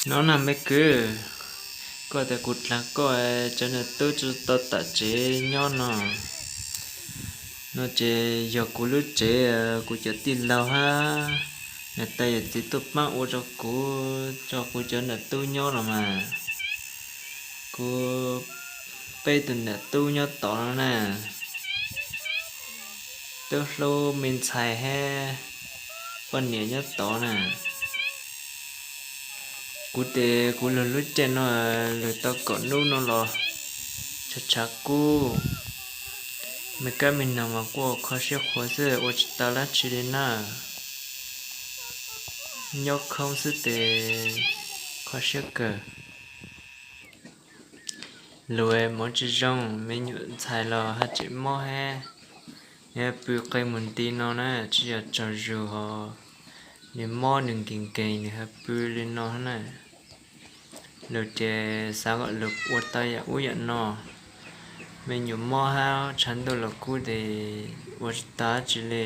No na me kwv, koj tias kuv dlaag koj, cov nam tub tsi tau tom tsev nyob no. No ces yog kuv lub tsev, kuv cov tij laug hab niam tais yawm txiv tuaj paab ua rua kuv, rua kuv cov nam tub nyob los mas. Kuv peb tug nam tub nyob tod no na, tub hlub me ntxhais hab poj niam nyob tod na. Kuv tes kuv lug lub caij no lug tau kaum nub no los tshav tshav kub, me kab me noog mas quaj kho siab qhuav xwb, ua tsi tau dlaab tsi li na. Nyob khoob xwb tes kho siab kawg. Lug moov tsi zoo, me nyuam ntxhais los haj tseem mob hab, nws haj pw qe mus nti no na, tsi yog tsaug zug hos, nws mob nws nkees nkees nws haj pw li no hab na. Lug ces xaav kom lug ua tau yam ub yam no, me nyuam mob hab tshav ntuj los kub tes ua tsi tau dlaab tsi li.